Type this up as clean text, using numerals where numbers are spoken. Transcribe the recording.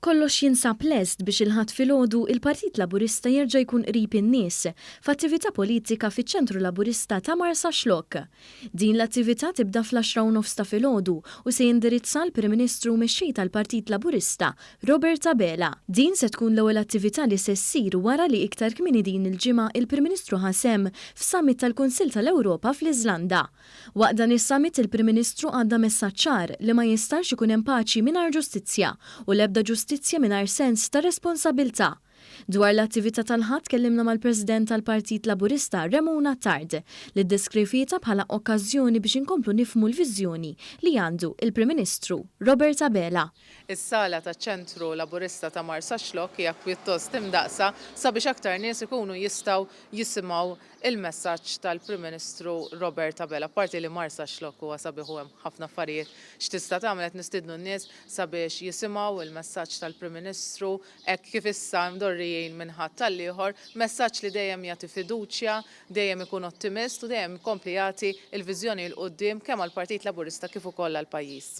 Kollox jinsab lest biex il-Ħadd filgħodu il-Partit Laburista jerġa' jkun qrib in-nies f'attività politika fiċ-Ċentru Laburista ta' Marsaxlokk. Din l-attività tibda fl-10:30 ta' filgħodu u se jindirizza l-Prim Ministru u Mexxej tal-Partit Laburista Robert Abela. Din se tkun l-ewwel attività li se ssir wara li iktar kmieni din il-ġimgħa il-Prim Ministru ħa sehem f'summit tal-Kunsill tal-Ewropa fl-Iżlanda. Waqt dan is-summit il-Prim Ministru għadda messaġġ ċar li ma jistax ikun hemm paċi mingħajr ġustizzja u l-ebda ġustizzja mingħajr sens ta' responsabilità. Dwar l-attività tal-Ħadd tkellimna mal-President tal-Partit Laburista Remona Attard li ddeskrivietha bħala okkażjoni biex inkomplu nifhmu l-viżjoni li għandu il-Prim Ministru Robert Abela. Is-sala taċ-Ċentru Laburista ta' Marsaxlokk hija pjuttost imdaqqsa sabiex aktar nies ikunu jistgħu jisimgħu il-messaġġ tal-Prim Ministru Robert Abela. Apparti li Marsaxlokk huwa sabiħ u hemm ħafna affarijiet x'tista' tagħmel, qed nistiednu n-nies sabiex jisimgħu il-messaġġ tal-Prim Ministru hekk kif issa mdorrijin minn ħadd għall-ieħor, messaġġ li dejjem jagħti fiduċja, dejjem ikun ottimist u dejjem ikompli jagħti l-viżjoni 'l quddiem kemm għall-Partit Laburista kif ukoll għall-pajjiż.